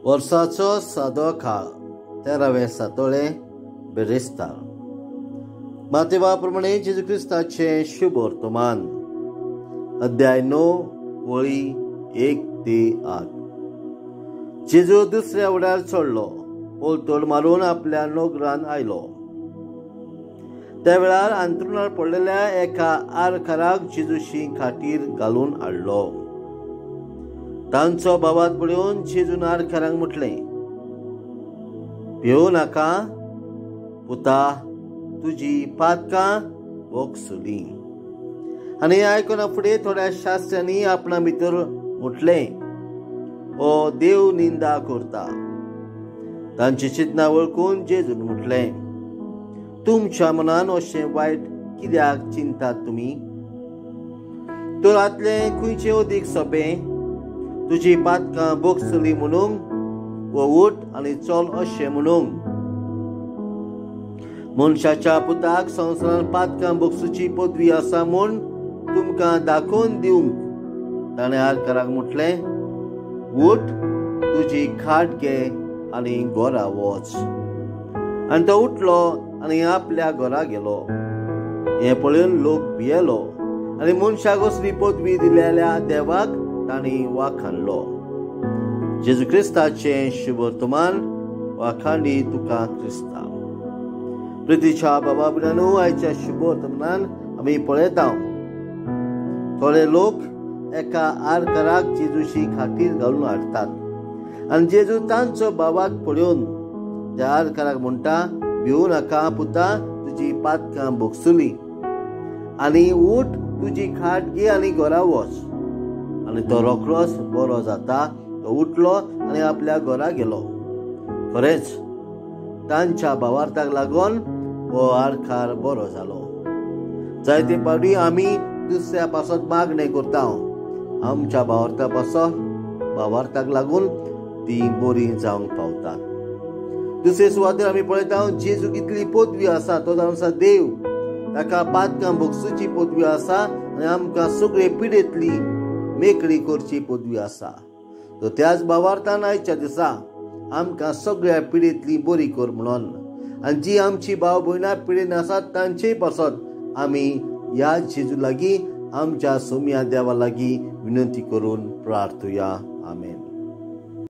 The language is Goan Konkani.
वर्साचो सादो काळ 13वें सातोळें बिरेस्तार. मातेवा प्रमाणे जेजू क्रिस्ताचें शुभ वर्तमान, अध्याय 9 वळी 1 ते 8. जेजू दुसऱ्या वड्यार चडलो, पलतड मारून आपल्या नोगरान आयलो. त्या वेळार अंतरुणार पडलेल्या एका आरकाराक जेजूशी खाटीर घालून हाडलो. तांचो भावात पळोवन जेजून आरकारांक म्हटलें, भिवू नाका पुता, तुजी पातकां भोगसली. आनी आयकना फुडें थोड्या शास्त्र्यांनी आपणा भितर म्हटलें, हो देव निंदा करता. तांची चिंतना वळखून जेजून म्हटलें, तुमच्या मनान अशें वायट कित्याक चिंतात तुमी? तर आतलें खंयचें अदीक सोंपें, तुजी पातकां भोगसली म्हणूंक, वो उठ आनी चल अशें म्हणूंक? मनशाच्या पुताक संवसारान पातकां भोगसुची पदवी आसा म्हूण तुमकां दाखोवन दिवंक ताणें आरकाराक म्हटलें, उठ, तुजी खाट घे आनी घरा वच. आनी तो उठलो आनी आपल्या घरा गेलो. हें पळोवन लोक भियेलो आनी मनशाक असली पदवी दिलेल्या देवाक तांणी वाखाणलो. जेजू क्रिस्ताचें शुभ वर्तमान. वाखाणी तुका क्रिस्ता. प्रितीच्या बाबा भयणांनो, आयच्या शुभ वर्तमानान आमी पळयता थोडे लोक एका आरकाराक जेजूशी खाटीर घालून हाडटात आनी जेजू तांचो भावाक पळोवन त्या आरकाराक म्हणटा, भिवू नाका पुता, तुजी पातकां भोगसली, आनी उठ, तुजी खाट घे आनी घरा वच. आनी तो रोखडोच बरो जाता. तो उठलो आनी आपल्या घरा गेलो. खरेंच तांच्या भावार्थाक लागून हो आरकार बरो जालो. जायते फावटी आमी दुसऱ्या पासत मागणें करता, आमच्या भावार्था पासत भावार्थाक लागून ती बरी जावंक पावतात. दुसरे सुवातेर आमी पळयता जेजू कितली पदवी आसा, तो जावन आसा देव, ताका पातकां भोगसुची पदवी आसा आनी आमकां सगळे पिडेंतली मेकळी करची पदवी आसा. तर त्याच भावार्थान आयच्या दिसा आमकां सगळ्या पिडेंतली बरी कर म्हणून आनी जी आमची भाव भयणां पिडेन आसात तांचेय पासत आमी ह्या जेजू लागीं, आमच्या सोम्या देवा लागीं विनंती करून प्रार्थुया. आमेन.